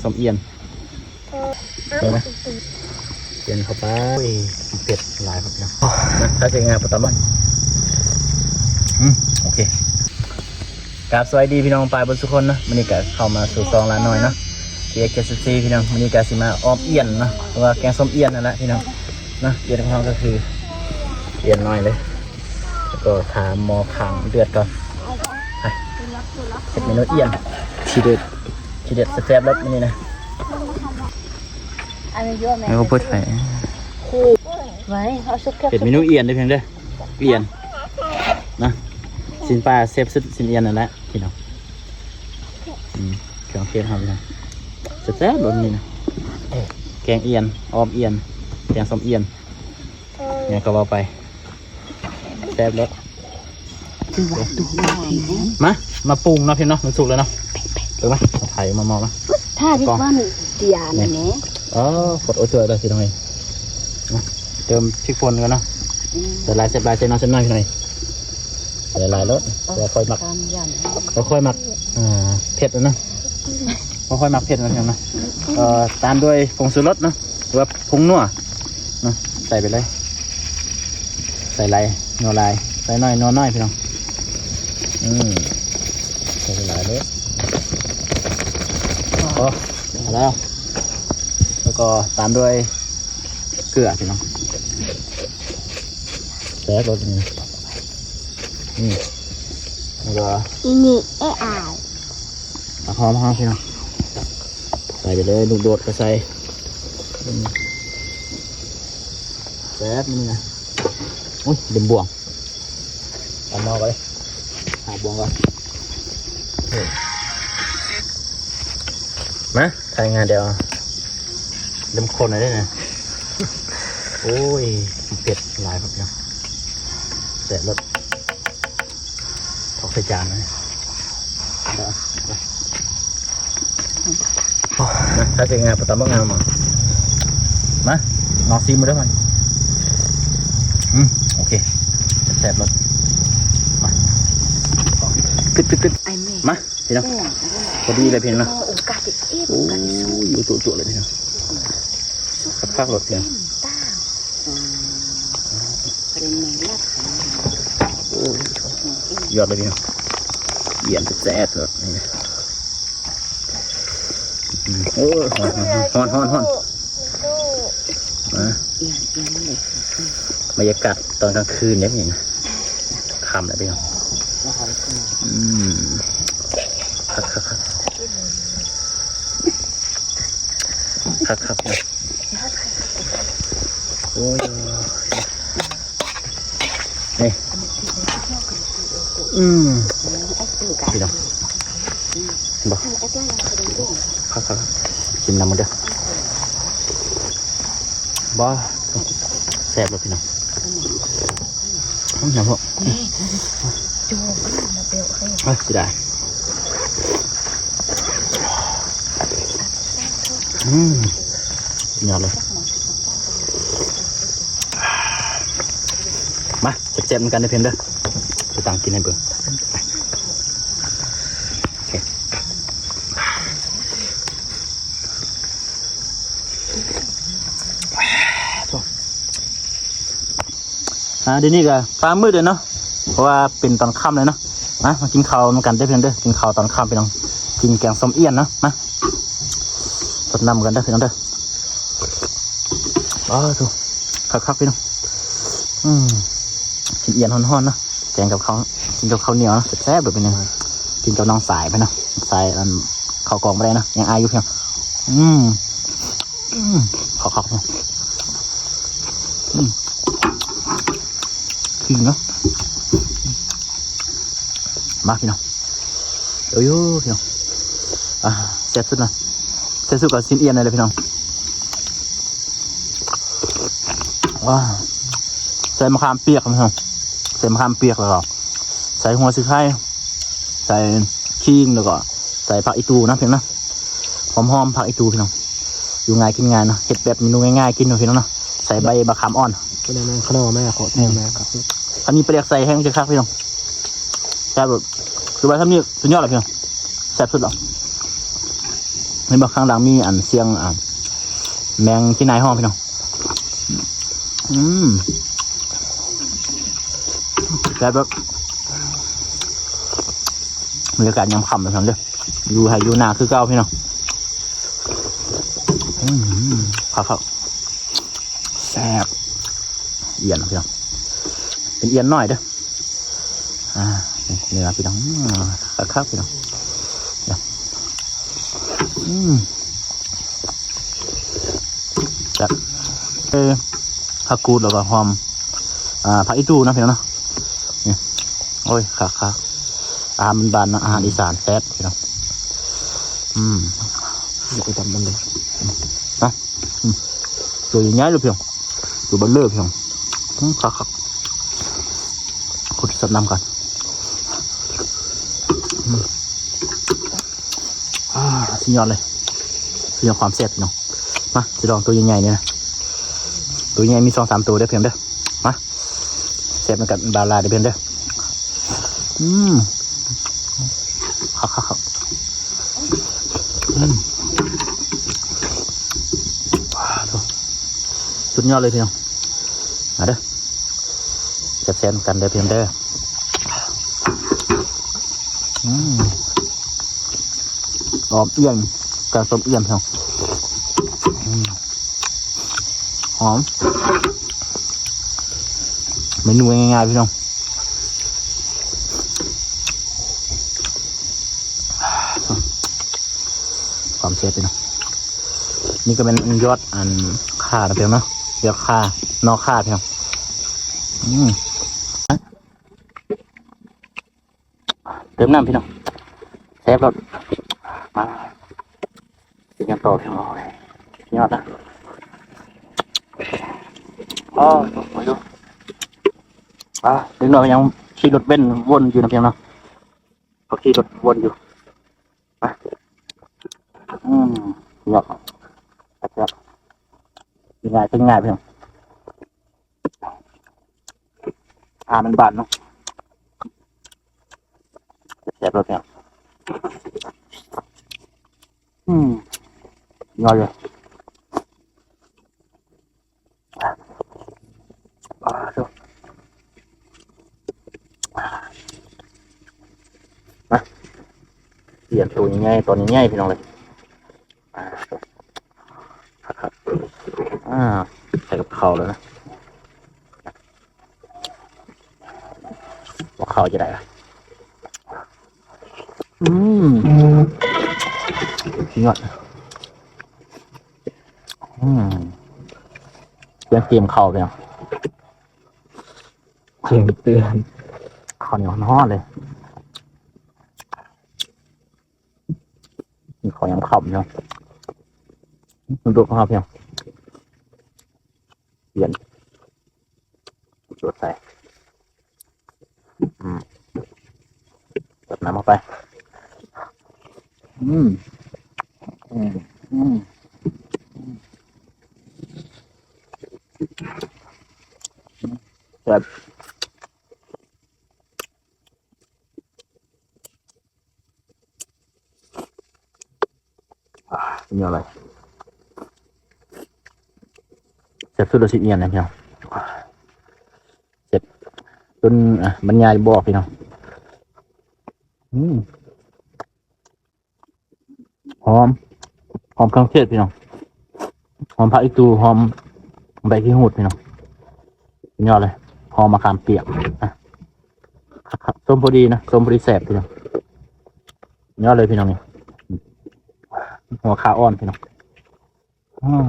ຕົ້ມອ່ຽນ ເຫັນໄໝ? ອ່ຽນເຂົ້າໄປ. ໂອ້ຍ ເຜັດຫຼາຍຄັກເນາະ. ມາ ຖ້າຊິງາມປະຕຳມັນ. ອືມ ໂອເຄ. ກາບສະບາຍດີພີ່ນ້ອງປາຍເບິດສູ່ຄົນເນາະ. ມື້ນີ້ກະເຂົ້າມາສູ່ຊ່ອງຫຼານນ້ອຍເນາະ ເຈັດສິບສີ່ ພີ່ນ້ອງ. ມື້ນີ້ກະຊິມາອອມອ່ຽນເນາະ ຫຼືວ່າແກງສົ້ມອ່ຽນນັ້ນແຫຼະພີ່ນ້ອງເນາະ. ອ່ຽນຂອງເຮົາກະຄືອ່ຽນນ້ອຍເລີຍ ແລ້ວກໍຖ້າໝໍ້ຂ້າງເດືອດກ່ອນ. ໄປ ເຮັດເມນູອ່ຽນທີເດັດ ທີເດັດແຊບໆ ແລ້ວມື້ນີ້ນະ. ແລ້ວກໍເປີດໄຟ ເຮັດເມນູອ່ຽນເດີ້ພີ່ນ້ອງເດີ້. ອ່ຽນນະ ຊີ້ນປາແຊບສຸດ ຊີ້ນອ່ຽນນັ້ນແຫຼະພີ່ນ້ອງ. ອືມ ເຄື່ອງເທດເຮົານະ ແຊບໆ ໂລດນີ້ນະ. ແກງອ່ຽນ ອອມອ່ຽນ ແກງສົ້ມອ່ຽນ ຫຍັງກະເວົ້າໄປ ແຊບໂລດ. ມາ ມາປຸງເນາະພີ່ນ້ອງເນາະ ມັນສຸກແລ້ວເນາະ. ເອີ ມາ ເອົາໄຖມາໝໍ້ມາ ຖ້າເດັກວ່າເດຍນີ້ແຫຼະ. ອໍ ຟົດ ໂອ້ ຊ່ວຍໄດ້ພີ່ນ້ອງເອີຍ. ເຕີມພິກປົ່ນກ່ອນເນາະ. ອືມ ໃສ່ຫຼາຍແຊບຫຼາຍ ໃສ່ໜ້ອຍແຊບໜ້ອຍພີ່ນ້ອງເອີຍ. ໃສ່ຫຼາຍໂລດ ບໍ່ຄ່ອຍມັກ ບໍ່ຄ່ອຍມັກ ອ່າ ເຜັດນະ ບໍ່ຄ່ອຍມັກເຜັດນະພີ່ນ້ອງນະ. ເອີ ຕາມດ້ວຍຜົງຊູລົດເນາະ ຫຼືວ່າຜົງນົວເນາະ ໃສ່ໄປເລີຍ. ໃສ່ຫຼາຍນົວຫຼາຍ ໃສ່ໜ້ອຍນົວໜ້ອຍພີ່ນ້ອງ. ອືມ ໃສ່ຫຼາຍເລີຍ. ພໍ ພໍແລ້ວ ແລ້ວກໍຕາມດ້ວຍເກືອພີ່ນ້ອງ. ແຊບໂລດນີ້. ອືມ ແລ້ວກໍ ອີນີ້ ເອອາຍ ຜັກຫອມເຮົາພີ່ນ້ອງ ໃສ່ໄປເລີຍ ລູກໂດດກະໃສ່. ອືມ ແຊບນີ້ນະ. ໂອ້ຍ ລືມບ່ວງ ຕຳໝໍ້ກ່ອນເລີຍ ຫາບ່ວງກ່ອນ. ເອີ ມາ ຖ່າຍງານດຽວ ເລີ່ມຄົນແລ້ວເດ້ນະ. ໂອ້ຍ ເຜັດຫຼາຍຄັກເນາະ ແຊບໂລດ. ເອົາໃສ່ຈານເລີຍ. ມາ ຖ້າຊິງາມປະຕຳບັກງາມມາ ມາ ລອງຊີມເບິ່ງເດີ້ມັນ. ອືມ ໂອເຄ ແຊບໂລດ. ມາ ກຶດໆໆ ມາ ພີ່ນ້ອງ ພໍດີເລີຍພີ່ນ້ອງ. ໂອກາເດເອ ໂອ້ ໂອ້ໂຕໆ ເລີຍພີ່ນ້ອງ. ຄັກໆ ໂລດພີ່ນ້ອງ. ໂອ້ຍ ຍອດເລີຍພີ່ນ້ອງ. ອ່ຽນແຊບໆ ໂລດນີ້. ໂອ້ຍ ຮ້ອນໆໆ ມາ ອ່ຽນໆ ເລີຍ. ບັນຍາກາດຕອນກາງຄືນເດ້ນີ້ນະ ຄ່ຳແລ້ວພີ່ນ້ອງ. ອືມ ຄັກໆໆ ຄັກໆ ເນາະ. ໂອ້ຍ ນີ້ ອືມ ພີ່ນ້ອງ ເຫັນບໍ່ ຄັກໆ ຊີມນຳເບິ່ງເດີ້. ບໍ່ ແຊບເລີຍພີ່ນ້ອງ. ອືມ ນ້ຳພວກ ເອີຍ ເສຍດາຍ. ອືມ ສຸດຍອດເລີຍ. ມາ ແຊບໆ ນຳກັນເດີ້ພີ່ນ້ອງເດີ້ ໄປຕັກກິນໃຫ້ເບິ່ງ. ໂອເຄ ອ່າ ດຽວນີ້ກະຟ້າມືດແລ້ວເນາະ ເພາະວ່າເປັນຕອນຄ່ຳແລ້ວເນາະ. ມາ ມາກິນເຂົ້ານຳກັນເດີ້ພີ່ນ້ອງເດີ້ ກິນເຂົ້າຕອນຄ່ຳພີ່ນ້ອງ. ກິນແກງສົ້ມອ່ຽນເນາະ ມາ ສົດນ້ຳກັນເດີ້ພີ່ນ້ອງເດີ້. ອ້າໂທ້ ຄັກໆ ພີ່ນ້ອງ. ອືມ ກິນອ່ຽນຮ້ອນໆ ເນາະ ແກງກັບເຂົ້າ ກິນກັບເຂົ້າໜຽວເນາະ ແຊບໆ ໂດດພີ່ນ້ອງ. ກິນກັບນ້ອງສາຍໄປເນາະ ສາຍ ອັນ ເຂົ້າກອງບໍ່ໄດ້ເນາະ ຍັງອາຍຢູ່ພີ່ນ້ອງ. ອືມ ອືມ ຄັກໆ ເນາະ. ອືມ ຄືເນາະ. ມາພີ່ນ້ອງ ໂອ້ຍ ພີ່ນ້ອງ ອ່າ ແຊບສຸດເນາະ. ແຊບສຸດກະຊີ້ນອ່ຽນນີ້ແຫຼະພີ່ນ້ອງ. ວ້າ ໃສ່ມະຂາມປຽກພີ່ນ້ອງ ໃສ່ມະຂາມປຽກ ແລ້ວກະໃສ່ຫົວສີໄຄ ໃສ່ຂີງ ແລ້ວກະໃສ່ຜັກອີ່ຕູນະພີ່ນ້ອງນະ. ຫອມໆ ຜັກອີ່ຕູພີ່ນ້ອງ. ຢູ່ງ່າຍກິນງ່າຍເນາະ ເຮັດແບບເມນູງ່າຍໆ ກິນເນາະພີ່ນ້ອງເນາະ. ໃສ່ໃບບັກຂາມອ່ອນ ເປັນຫຍັງ ຂະໜໍ່ແມ່ ຂໍແທ້ແມ່ຄັກສຸດ. ຄັນມີປາແດກໃສ່ແຮງຈະຄັກພີ່ນ້ອງ ແຊບໂລດ. ຄືວ່າຊ່ຳນີ້ສຸດຍອດແລ້ວພີ່ນ້ອງ ແຊບສຸດແລ້ວ. ເຫັນບໍ່ ຂ້າງຫຼັງມີອັນສຽງ ອ່າ ແມງຂີ້ນາຍຮ້ອງ ພີ່ນ້ອງ. ອືມ ແຊບເດີ ບັນຍາກາດຍາມຄ່ຳ ພີ່ນ້ອງເດີ ຢູ່ໄຮ່ຢູ່ນາຄືເກົ່າ ພີ່ນ້ອງ. ອືມ ຄັກໆ ແຊບ ອ່ຽນ ພີ່ນ້ອງ ເປັນອ່ຽນນ້ອຍເດີ. ອ່າ ນີ້ລະ ພີ່ນ້ອງ ຄັກໆ ພີ່ນ້ອງ. ອືມ ແຊບ ເອີ ຜັກກູດ ແລ້ວກໍຫອມ ອ່າ ຜັກອີ່ຕູ່ນະ ພີ່ນ້ອງເນາະ. ນີ້ ໂອ້ຍ ຄັກໆ ອາຫານບ້ານໆ ເນາະ ອາຫານອີສານ ແຊບ ພີ່ນ້ອງ. ອືມ ຢາກໄປຕຳບັນເດ ຮະ ອືມ ໂຕໃຫຍ່ໆ ເລີຍ ພີ່ນ້ອງ ໂຕເບັນເລີ ພີ່ນ້ອງ. ອືມ ຄັກໆ ຄົນສັບນ້ຳກ່ອນ. ອືມ ອ່າ ສຸດຍອດເລີຍ ສຸດຍອດຄວາມແຊບ ພີ່ນ້ອງ. ມາ ຊິລອງໂຕໃຫຍ່ໆ ນີ້ນະ ໂຕໃຫຍ່ມີສອງສາມໂຕເດີ ພີ່ນ້ອງເດີ. ມາ ແຊບນຳກັນບ່າວລາວເດີ ພີ່ນ້ອງເດີ. ອືມ ຄັກໆໆ ອືມ ວ້າວ ສຸດຍອດເລີຍ ພີ່ນ້ອງ. ມາເດີ ແຊບໆ ນຳກັນເດີ ພີ່ນ້ອງເດີ. ອືມ ອອມອ່ຽນ ແກງສົ້ມອ່ຽນ ພີ່ນ້ອງ. ອືມ ຫອມ ເມນູງ່າຍໆ ພີ່ນ້ອງ. ຄວາມແຊບ ພີ່ນ້ອງ. ນີ້ກໍແມ່ນຍອດອັນຂ່ານະ ພີ່ນ້ອງເນາະ ຍອດຂ່າ ໜໍ່ຂ່າ ພີ່ນ້ອງ. ອືມ ເຕີມນ້ຳ ພີ່ນ້ອງ ແຊບໂລດ. ມາ ກິນຫຍັງຕໍ່ ພີ່ນ້ອງ ຍອດນະ. ອໍ ມາຢູ່ ອ່າ ເດັກນ້ອຍຍັງຂີ່ລົດເບັນວົນຢູ່ນະ ພີ່ນ້ອງເນາະ ເຂົາຂີ່ລົດວົນຢູ່. ອືມ ຍອດ ແຊບ ກິນງ່າຍ ກິນງ່າຍ ພີ່ນ້ອງ. ອາຫານບ້ານໆ ເນາະ ແຊບໂລດ ພີ່ນ້ອງ. ອືມ ຍອດເລີຍ. ອ່າ ໂທ້ ມາ ປ່ຽນໂຕໃຫຍ່ໆ ຕອນໃຫຍ່ໆ ພີ່ນ້ອງເອີຍ. ອ່າ ໂທ້ ຄັກໆ ອ່າ ໃສ່ກັບເຂົ້າແລ້ວນະ ບໍ່ເຂົ້າຈະໄດ້ລະ. ອືມ ຍອດ ອືມ ເລື່ອງເກມເຂົ້າ ພີ່ນ້ອງ ເກມເຕືອນ ເຂົ້າໜຽວຮ້ອນໆ ເລີຍ. ເຂົ້າຍາມຄ່ຳເນາະ ມັນດຸກເຮົາ ພີ່ນ້ອງ ປ່ຽນ ຈວດໃສ່ ອືມ ເປີດນ້ຳເຂົ້າໄປ ອືມ ອືມ ອືມ ແຊບ. ອ່າ ສຸດຍອດເລີຍ ແຊບສຸດລະຊິອຽນນະ ພີ່ນ້ອງ ແຊບຈົນ ອ່າ ບັນຍາຍບໍ່ອອກ ພີ່ນ້ອງ. ອືມ ຫອມ ຫອມເຄື່ອງເທດ ພີ່ນ້ອງ ຫອມຜັກອີ່ຕູ່ ຫອມໃບຂີ້ຫູດ ພີ່ນ້ອງ ສຸດຍອດເລີຍ ຫອມມະຂາມປຽກ ອ່ະ ສົ້ມພໍດີນະ ສົ້ມພໍດີແຊບ ພີ່ນ້ອງ ຍອດເລີຍ ພີ່ນ້ອງ ນີ້ ຫົວຂ່າອ່ອນ ພີ່ນ້ອງ ອືມ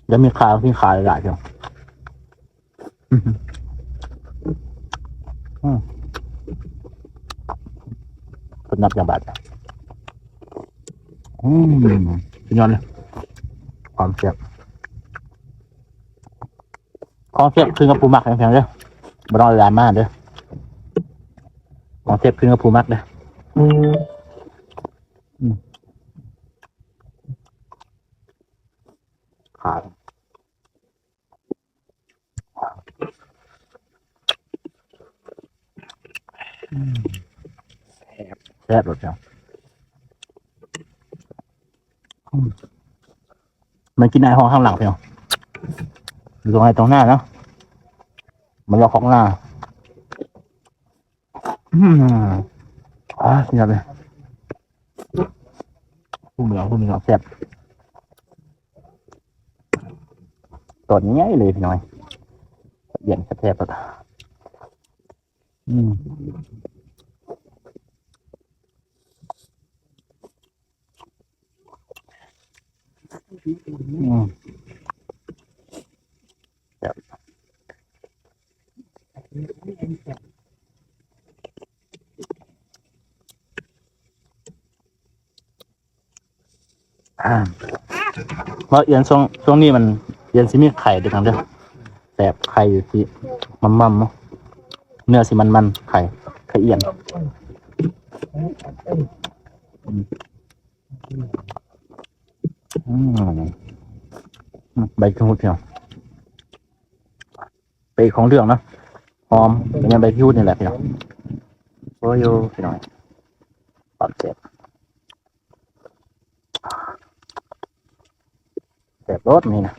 ແລ້ວມີຂ່າ ມີຂ່າຫຼາຍໆ ພີ່ນ້ອງ. ອືມ ເພິ່ນນັບຈັກບາດ ອືມ ສຸດຍອດເລີຍ ຄວາມແຊບ ຄວາມແຊບຂຶ້ນກັບຜູ້ມັກ ແພງໆ ເດີ ບໍ່ຕ້ອງຫຼາຍມາເດີ ຄວາມແຊບຂຶ້ນກັບຜູ້ມັກເດີ ອືມ ຂາ ອືມ ແຊບໂລດເຈົ້າ. ອືມ ມັນກິນໃນຫ້ອງຂ້າງຫຼັງເພິ່ນ ຢູ່ຕອງໄຮ່ຕອງນາເນາະ ມັນລອກຄອກນາ. ອືມ ອາ ສຸດຍອດເລີຍ ຜູ້ເໜືອ ຜູ້ເໜືອແຊບ ຕອນໃຫຍ່ເລີຍພີ່ນ້ອງ ລະອຽດແຊບໆ ອືມ ອືມ ແຊບ. ອ່າ ເພາະອຽນຊ່ວງ ຊ່ວງນີ້ມັນ ອຽນຊິມີໄຂ່ເດີ ເດີ ແຊບ ໄຂ່ຊິມັມໆ ເນາະ ເນື້ອຊິມັນໆ ໄຂ່ ໄຂ່ອຽນ ອືມ ອືມ ໃບຂະຫຸດເນາະ ເປັນຂອງເລື່ອງເນາະ ຫອມ ເປັນຫຍັງໃບຂະຫຸດນີ້ແຫຼະພີ່ນ້ອງ ໂອ້ຍ ພີ່ນ້ອງ ຄວາມແຊບ ແຊບໂລດນີ້ນະ.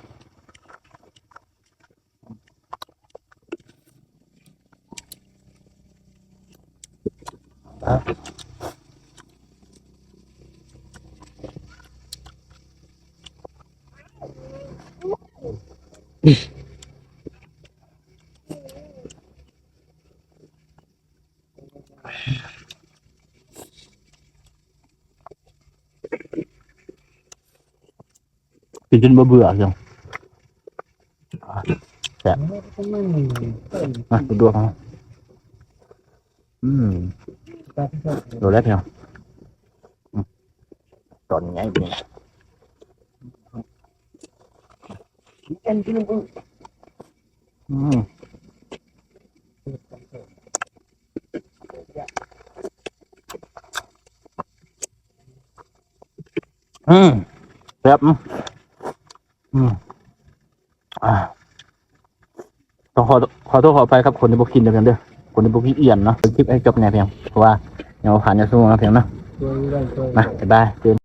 ກິນຈົນບໍ່ເບື່ອ ແຊບ ມາ ສະດວກ ອືມ ໂດນແລ້ວ ອືມ ຕອນໃຫຍ່ນີ້ ອືມ ອືມ ແຊບ ອືມ ອືມ ອ່າ ຕ້ອງຂໍ ຂໍໂທດຂໍອະໄພກັບຄົນທີ່ບໍ່ກິນເດີ ເດີ ຄົນທີ່ບໍ່ກິນອຽນເນາະ ເບິ່ງຄລິບໃຫ້ຈົບແດ່ພຽງ ເພາະວ່າຍັງບໍ່ຜ່ານຈັກຊົ່ວໂມງເນາະພຽງເນາະ ມາ ບາຍບາຍ ເຈີກັນ.